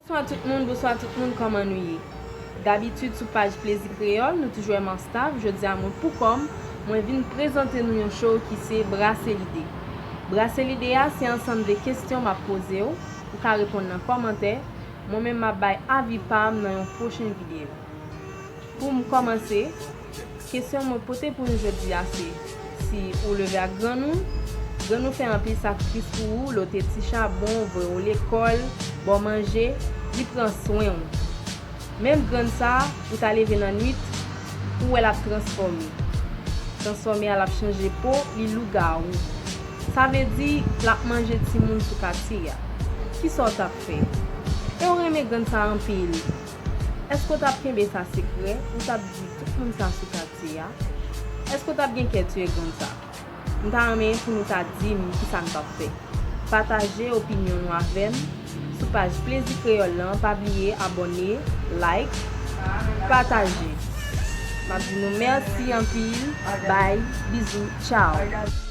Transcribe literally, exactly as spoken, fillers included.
Bonswa tout moun, bonswa tout moun, kòman nou ye? Dabitid sou paj Plezi Kreyòl, nou toujou wè m an staff. Jodi a mwen pou kò m, mwen vin prezante nou yon show ki se Brase Lide. Brase Lide a se ansanm de kesyon m ap poze w, ou ka reponn nan kòmantè. Mwen menm m ap bay avi pa m nan yon pwochen videyo. Pou m kòmanse, kesyon mwen pote pou nou jodi a se, si ou leve ak grann ou, grann ou fè anpil sakrifis pou ou, lote ti chabon, voye w lekòl, ba w manje, li pran swen w. Menm grann sa a, ou ta leve nan nwit, ou wè l ap transfòme. Transfòme a, l ap chanje po, li lougawou. Sa vle di, l ap manje timoun sou katye a. Kisa w t ap fè? E w renmen grann sa a anpil. Èske w t ap kenbe sa sekrè? Ou t ap di tout moun sa sou katye a? Èske w t ap gen kè tiye grann sa? M ta renmen pou nou ta di m kisa n t ap fè. Pataje opinyon nou avè m sou paj Plezi Kreyòl lan. Pa bliye abòne, like, pataje. M ap di nou mèsi anpil. Bye, bizou, tchaw.